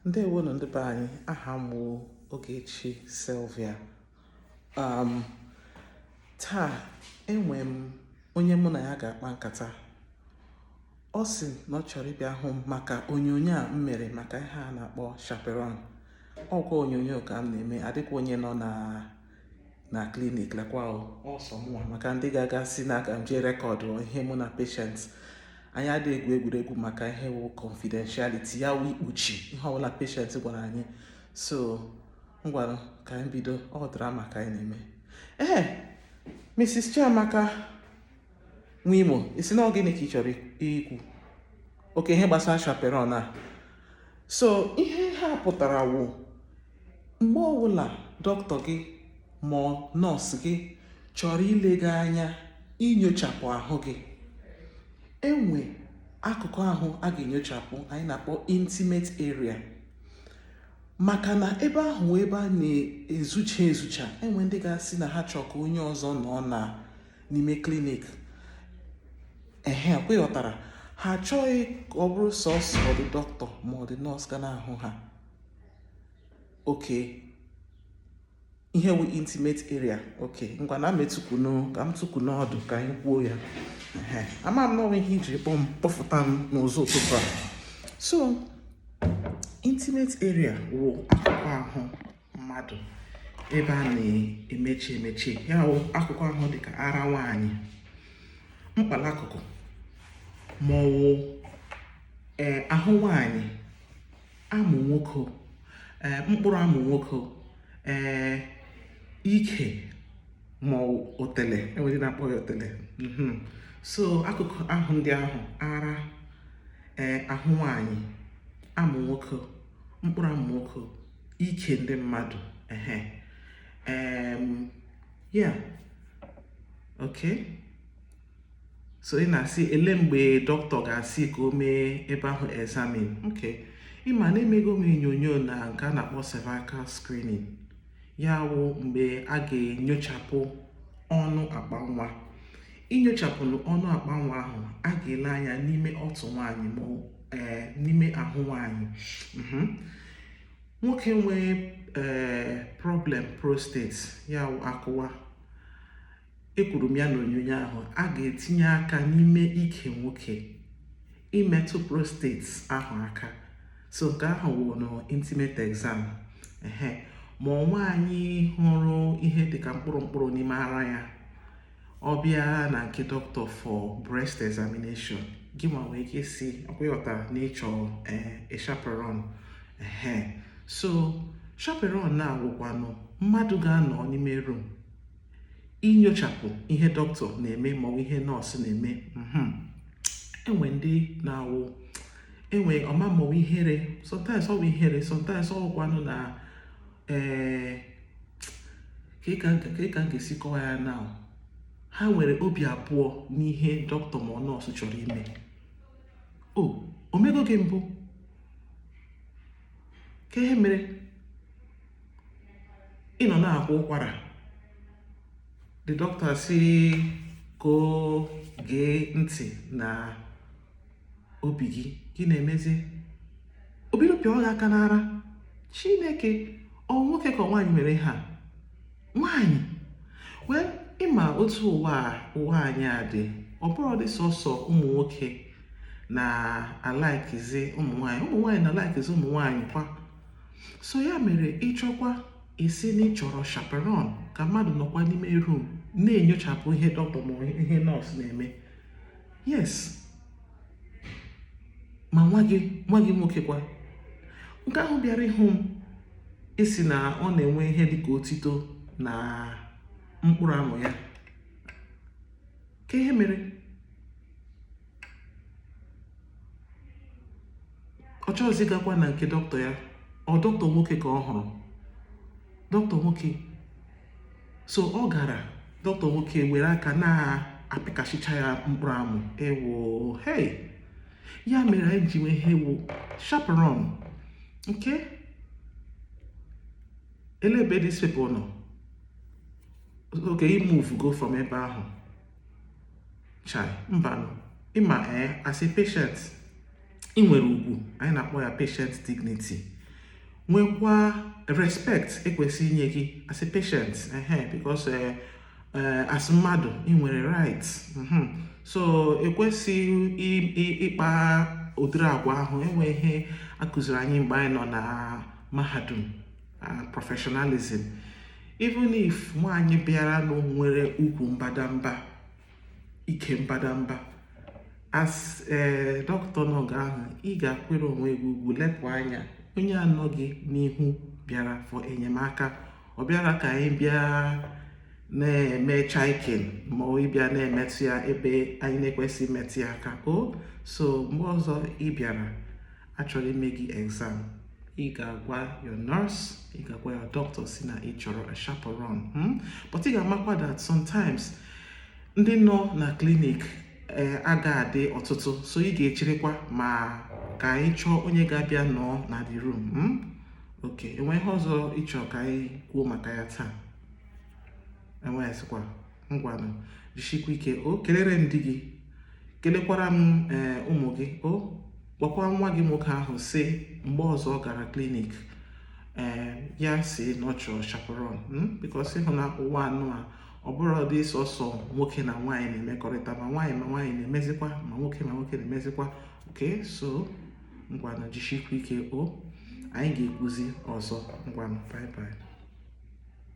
Ndewonu ndị be anyị. Aha m wụ Ogechi Sylvia. Taa enwe m onye mụ na ya ga-akpa nkata. Ọ sị na ọ chọrọ ịbịa hụ m maka onyonyo a m mere maka ihe a na-akpọ chaperone. Ọkwa onyonyo ka m na-eme, adịkwa onye nọ na clinic lekwa ọsọ mụnwa, maka ndị ga-aga si na aga m jee record ihe mụ na patient. Anyị adịghị egwu egwuregwu maka ihe wụ confidentiality, ya wụ ikpuchi ihe ọbụla patient gwara anyị. So ngwanụ, ka anyị bido. Ọ drama ka anyị na-eme. Ee, Mrs. Chiamaka Nwimo, isi na ọ gịnị ka ị chọrọ ikwu? Okay, ihe gbasara chaperone a. So ihe ha pụtara wụ mgbe ọbụla dọkịta gị ma nọọsụ gị chọrọ ile gị anya, inyochapụ ahụ gị, enwe akụkụ ahụ a ga-enyochapụ anyị na-akpọ intimate area, maka na ebe ahụ ebe a na-ezucha ezucha. Enwe ndị ga-asị na ha chọọ ka onye ọzọ nọ na n'ime clinic. Ehe, kweghọtara ha achọghị ka ọ bụrụ sọsọ dị dọkịta ma ọ dị nọọsụ ga na-ahụ ha. Okay, ihe wụ intimate area. Okay, ngwa na metụkwunu ka m tụkwunu ọdụ ka anyị kwuo ya. Ehe, ama m n'ọnwa ihe iji kpọọ m kpọfụta m n'ụzọ ụtụtụ a. So intimate area wụ akụkụ ahụ mmadụ ebe a na-emechi emechi, ya wụ akụkụ ahụ dịka ara nwaanyị, mkpala akụkụ, ma ọ wụ ee ahụ nwaanyị, amụ nwoke, ee mkpụrụ amụ nwoke, ee ike ma ọ otele, enwere ndị na-akpọ ya otele. So akụkụ ahụ ndị ahụ, ara, ee ahụ nwaanyị, amụ nwoke, mkpụrụ amụ nwoke, ike ndị mmadụ. Ehe, yeah, okay. So ị na-asị ele mgbe dọkịta ga-asị ka o mee ebe ahụ examine. Okay, ịma na emego m onyonyo na nke a na-akpọ cervical screening, ya wụ mgbe a ga-enyochapụ ọnụ akpa nwa. Inyochapụ ọnụ akpa nwa ahụ, a ga-ele anya n'ime ọtụ nwaanyị ma ee n'ime ahụ nwaanyị. Nwoke nwee ee problem prostate, ya wụ akụwa, ekwuru m ya n'onyonyo ahụ, a ga-etinye aka n'ime ike nwoke imetụ prostate ahụ aka. So nke ahụ wụ no intimate exam. Ehe, ma nwaanyị hụrụ ihe dịka mkpụrụ mkpụrụ n'ime ara ya, ọ bịa na nke dọkịta for breast examination, gị nwa nwee ike isi ọkwa na ịchọ ee chaperone. Ehe, so chaperone na-awụkwanụ mmadụ ga-anọ n'ime room inyochapụ ihe dọkịta na-eme maọbụ ihe nọọsụ na-eme. Enwe ndị na-awụ enwe ọma maọbụ ihere. Sometimes ọ bụ ihere, sometimes ọ bụkwanụ na ee ka ka m ga-esi kọwa ya na ha nwere obi abụọ n'ihe dọkịta ma nọọsụ chọrọ ime. O omego gị mbụ ka ihe mere ị nọ na-akwa ụkwara, the doctor si ka o gee ntị na obi gị, gị na-emezi o bido pịa gị aka n'ara. Chineke, ọ nwoke ka nwaanyị mere ha nwaanyị wee ịma otu ụwa ụwa anyị a dị. Ọ bụrụ dị sọsọ ụmụ nwoke na-alikeziụmụ nwaanyị, ụmụ nwaanyị na-alikezi ụmụ nwaanyị kwa. So ya mere ịchọkwa isi na ịchọrọ chaperone ka mmadụ nọkwa n'ime room na-enyochapụ ihe dọkịta ma ihe nọọsụ na-eme. Yes, ma nwa gị, nwa gị nwoke kwa, nke ahụ bịara ịhụ m, isi na ọ na-enwe ihe dịka otito na mkpụrụ amụ ya, ka ihe mere ọ chọghịzị gakwa na nke dọkịta ya. Ọ dọkịta nwoke ka ọ hụrụ, dọkịta nwoke. So ọ gara, dọkịta nwoke were aka na-apịkasịcha ya mkpụrụ amụ. Ewo, hey, ya mere anyị ji nwee ihe wụ chaperone. Nke ele ebe these people nọ? Okay, move go from ebe ahụ. Chai, mbanụ. Ịma ee, as a patient, ị nwere ugwu anyị na-akpọ ya patient dignity. Nwekwa respect ekwesị inye gị as a patient, ehe, because as mmadụ, ị nwere rights. So ekwesịghị ịkpa ụdịrị agwa ahụ. Enwe ihe akụziri anyị mgbe anyị nọ na mahadum, professionalism. Even if nwaanyị bịara nụ nwere ukwu mbadamba, ike mbadamba, as ee dọkịta n'oge ahụ, ị ga-akwere onwe gị ugwu, lepụ anya onye anọghị n'ihu bịara for enyemaka. Ọ bịara ka anyị bịa na-eme chicken ma ọ ịbịa na-emetụ ya ebe anyị na-ekwesị imetụ ya aka o. So mgbe ọzọ ị bịara achọrọ ime gị exam, ị ga-agwa your nurse, ị ga-agwa your doctor si na ị chọrọ a chaperone, But ị ga-amakwa that sometimes ndị nọ na clinic ee aga adị ọtụtụ, so ị ga-echerekwa ma ka anyị chọọ onye ga-abịa nọọ na the room, Ok, enwe ihe ọzọ ị chọrọ ka anyị kwuo maka ya taa? Enweghịzikwa. Ngwanụ, jisikwa ike o. Kelere m di gị, kelekwara m ee ụmụ gị o. Gwakwa nwa gị nwoke ahụ si mgbe ọzọ ọ gara clinic, ee ya si na ọ chọrọ chaperone, Because ịhụ na ụwa anụ a, ọ bụrụ dị sọsọ nwoke na nwaanyị na-emekọrịta, ma nwaanyị ma nwaanyị na-emezikwa, ma nwoke ma nwoke na-emezikwa. Ok, so ngwanụ, jisikwa ike o. Anyị ga-ekwuzi ọzọ. Ngwanụ, bye bye.